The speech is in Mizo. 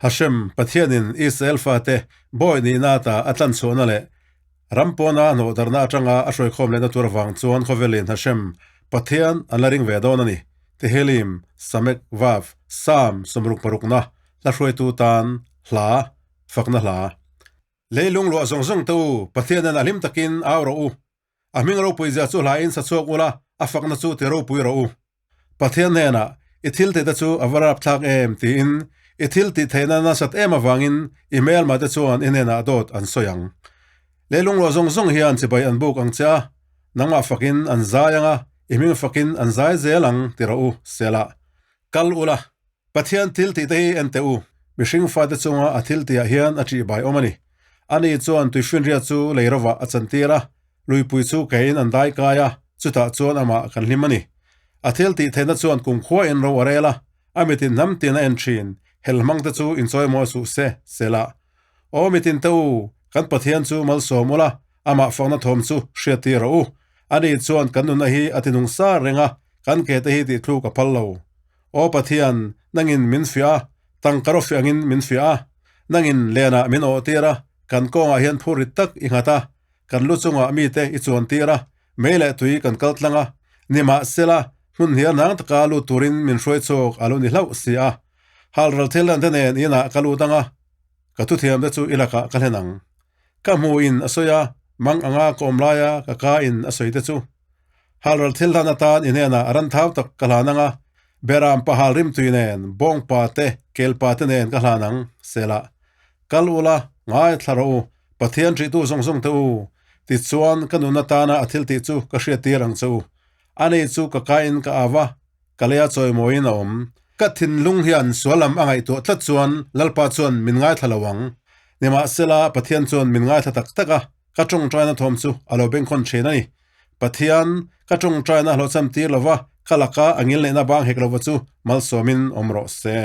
Hashem, Pathianin Israel fate bawi nihna ata a tlanchhuahna leh ram pawna hnawhdarhna atanga a hruaikhawm lehna tur avang chuan khawvelin Hashem, Pathian an la ring ve dawn a ni. Tehillim, Samek, Vav, Psalm 66na, hla hruaitu tan hla, fakna hla. Leilung luah zawng zawng te u, Pathianin a hlim takin au rawh u. A hming ropui zia chu hlain sa chhuak ula, a fakna chu ti ropui rawh u. Pathian hnenah, I thil tihte chu a va rapthlak em? tiin i thil tih theihna nasat em avangin i hmelmate chuan i hnenah dawt an sawi ang. Leilung luah zawng zawng hian chibai an buk ang che a, nangmah fakin an zai ang a, i hming fakin an zai zel ang ti rawh u, Selah. Kal ula, Pathian thil tihte hi en teh u, mihring fate chunga a thil tihah hian a ṭihbai awm a ni. Ani chuan tuifinriat chu lei rovah a chantir a, luipui chu keiin an dai kai a, chutah chuan amah kan hlim a ni. A thil tih theihna chuan kumkhuain ro a rel a, a mitin hnam tin a en ṭhin, hel hmangte chu inchawimawi suh se, Selah. Aw mitin te u, kan Pathian chu malsawm ula, amah fakna thawm chu hriattir rawh u. Ani chuan kan nunna hi a tinung sar reng a, kan ke te hi tihthluk a phal lo. Aw Pathian, nangin min fiah a, tangka rawh fiah angin min fiah a. Nangin lenah min awh tir a, kan kawngah hian phur rit tak i nghat a, kan lu chungah mite i chuan tir a, mei leh tui kan kal tlang a. Nimahsela, hmun hnial nang taka lut turin min hruai chhuak a lo ni hlauh si a. Halral thil dante nen inah ka lut ang a, ka thuthiam te chu i lakah ka hlen ang. Ka hmuhin a sawi a, mang anga ka awm laia ka ka in a sawi te chu. Halral thil hlan atan i hnenah ran thau tak ka hlan ang a, Beram pahal rimtui nen, bawngpa te, kelpa te nen ka hlan ang, Selah. Kal ula, ngaithla rawh u, Pathian ṭihtu zawng zawng te u, tichuan ka nun atana a thil tih chu ka hriattir ang che u. Ani chu ka kain ka au a, Ka lei a chawimawiin a awm. Ka thinlung hian sual lam a ngaihtuah tlat chuan Lalpa chuan min ngaithla lo ang. Nimahsela, Pathian chuan min ngaithla tak tak a, ka tawngtaina thawm chu a lo bengkhawn thin a ni. Pathian, ka tawngtaina hlawhchham tir lova, ka laka a ngilneihna bang hek lova chu malsawmin awm rawh se.